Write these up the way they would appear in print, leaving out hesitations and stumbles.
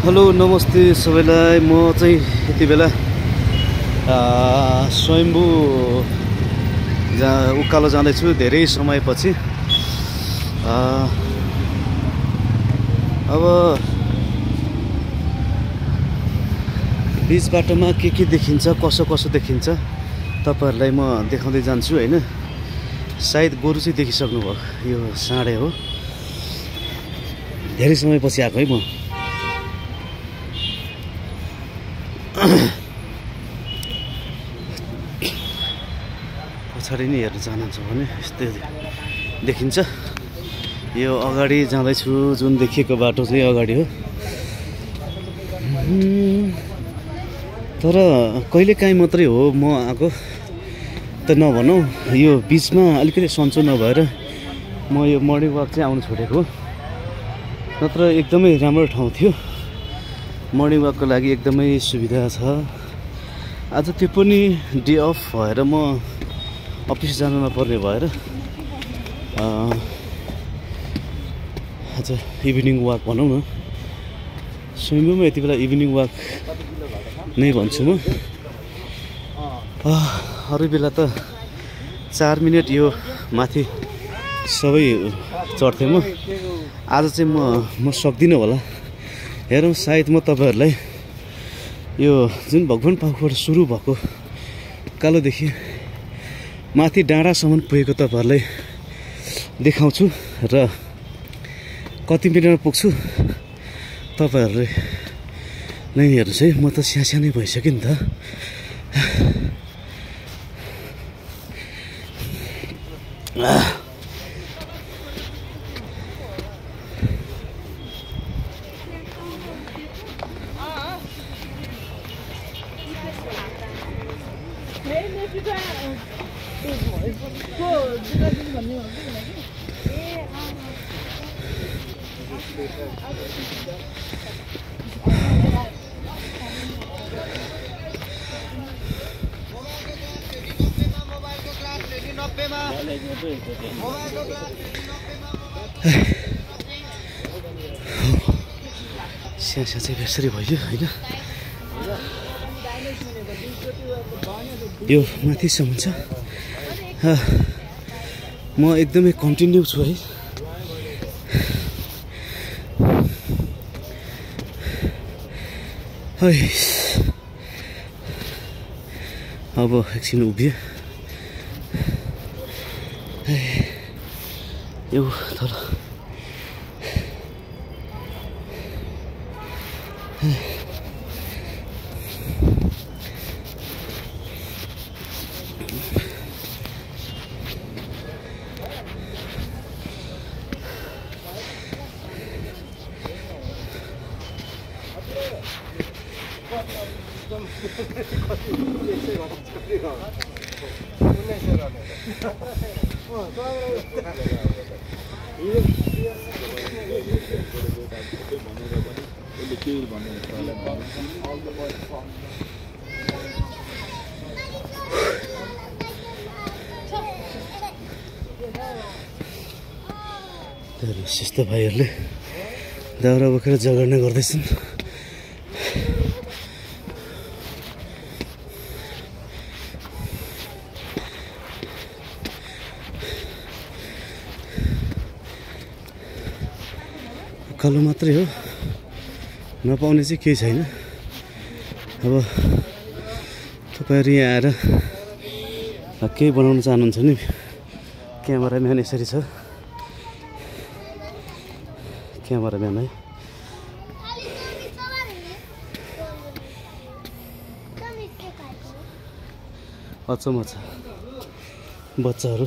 Hello नमस्ते सबैलाई। म चाहिँ यति बेला स्वयम्भू उकालो जाँदैछु धेरै समयपछि। अब बीच बाटोमा के देखिन्छ, कसो देखिन्छ तपाईहरुलाई म देखाउँदै जान्छु हैन। सायद गोरु चाहिँ देखिसक्नु भयो, यो साँडे हो। धेरै समयपछि आएको है म। पछाडि नै हेर्न चाहनुहुन्छ भने यस्तै देखिन्छ। यो अगाडि जाँदैछु, जुन देखिएको बाटो चाहिँ अगाडि हो। तर कहिलेकाहीँ मात्रै हो म आएको त नभनौँ। यो बिचमा अलिकति सन्चो नभएर म यो मर्निङ वाक चाहिँ आउनु छोडेको। नत्र एकदमै राम्रो ठाउँ थियो, मर्निङ वाकको लागि एकदमै सुविधा छ। आज त्यो पनि डे अफ भएर म अफिस जानु नपर्ने भएर आज इभिनिङ वाक भनौँ न। स्वयम्भूमा यति बेला इभिनिङ वाक नै भन्छु म। अरू बेला त 4 मिनट यो माथि सबै चढ्थेँ म। आज चाहिँ म सक्दिनँ होला। हेरौँ, सायद म तपाईहरुलाई यो जुन भगवान पार्कबाट सुरु भएको कालोदेखि माथि डाँडासम्म पुगेको तपाईहरुलाई देखाउँछु र कति मिनटमा पुग्छु तपाईहरुले नै हेर्नुहोस् है। म त सानै भइसक्यो नि त। स्यासा चाहिँ बेसरी भयो होइन। यो माथिसम्म छ। म एकदमै कन्टिन्यू छु है। अब एकछिन उभियो यो तर शिस्त भाइहरूले दाउरा बोकेर जगर्ना गर्दैछन्। उकालो मात्रै हो, नपाउने चाहिँ केही छैन। अब तपाईहरु यहाँ आएर केही बनाउन चाहनुहुन्छ नि, क्यामेराम्यान यसरी छ। क्यामेराम्यान है। अचम्म छ बच्चाहरू।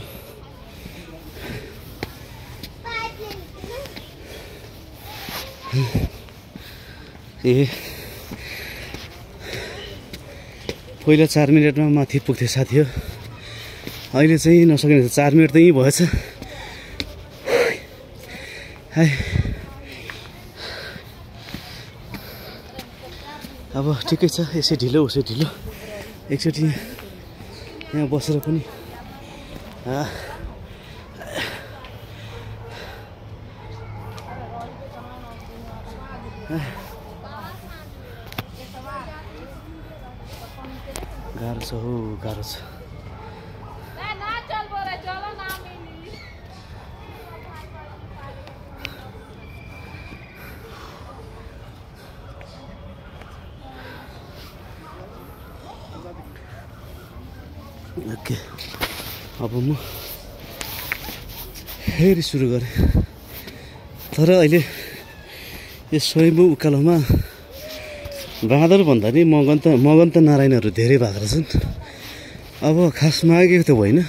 पहिला 4 मिनटमा माथि पुग्थ्यो साथी हो। अहिले चाहिँ नसकिने 4 मिनट त यहीँ भएछ। अब ठिकै छ, यसै ढिलो उसै ढिलो। एकचोटि यहाँ बसेर पनि गाह्रो छ हो गाह्रो छ ओके अब म फेरि सुरु गरेँ तर अहिले यो स्वयम्भू उकालोमा बाँदर भन्दा नि मगन्त नारायणहरू धेरै भएको रहेछन् अब खास मागेको त होइन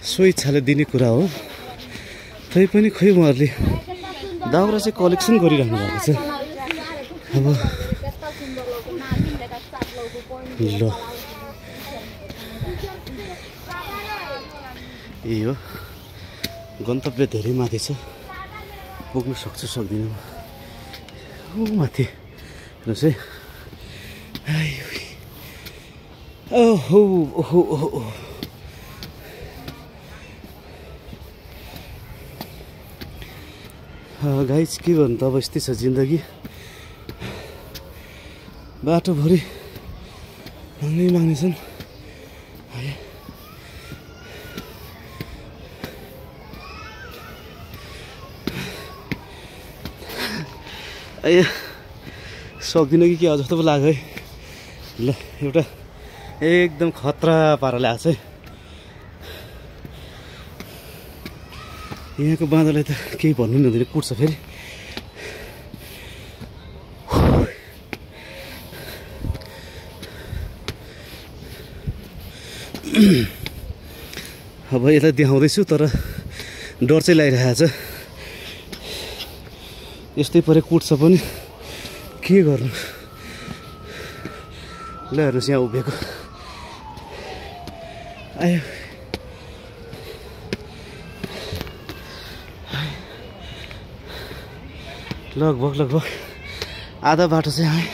स्वेच्छाले दिने कुरा हो तैपनि खै उहाँहरूले दाउरा चाहिँ कलेक्सन गरिराख्नु भएको छ अब ल यही हो गन्तव्य धेरै माथि छ पुग्नु सक्छु सक्दिनँ माथि हेर्नुहोस् है ओहो ओहो ओहो गाइज के गर्नु त अब यस्तै छ जिन्दगी बाटोभरि माग्ने छन् सक्दिनँ कि के जस्तो पो लाग्यो है ल एउटा एकदम खतरा पाराले आएको छ है यहाँको बाँदरलाई त केही भन्नु नि हुँदैन कुट्छ फेरि अब यसलाई देखाउँदैछु तर डर चाहिँ लागिरहेको छ यस्तै परे कुट्छ पनि के गर्नु ल हेर्नुहोस् यहाँ उभिएको आयो लगभग आधा बाटो चाहिँ आएँ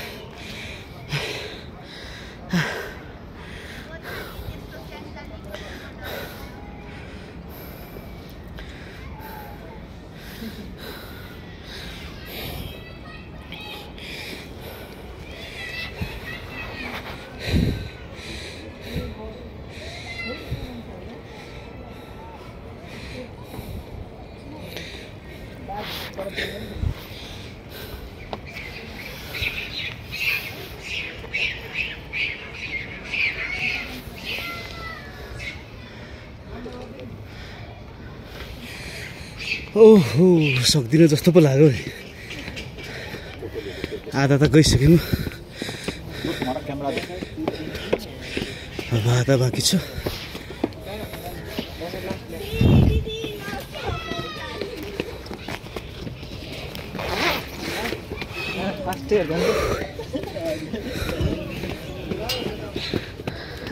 ओहो सक्दिनँ जस्तो पो लाग्यो आधा त गइसक्यो अब आधा बाँकी छ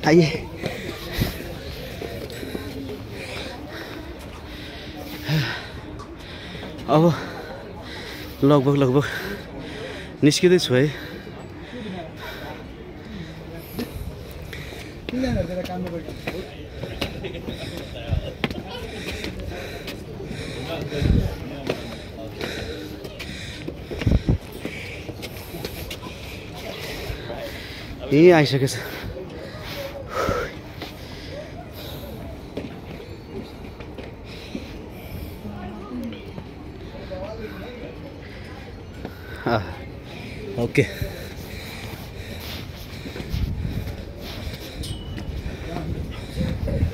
आइए अब लगभग निस्किँदैछु है यही आइसकेछ ओके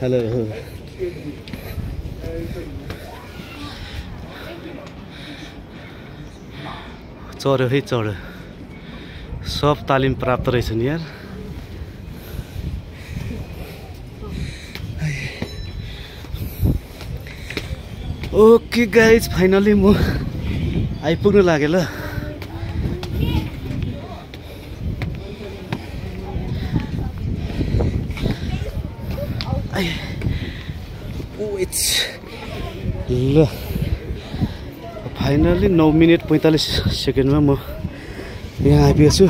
हेलो चढ्यो है चढ्यो सब तालिम प्राप्त रहेछ नि यार ओके गाइज फाइनली म आइपुग्नु लाग्यो ल ल फाइनली 9 मिनेट 45 सेकेन्डमा म यहाँ आइपुगेको छु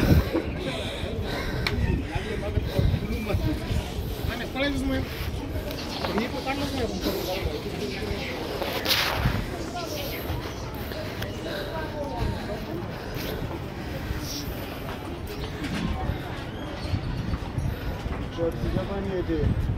Japanese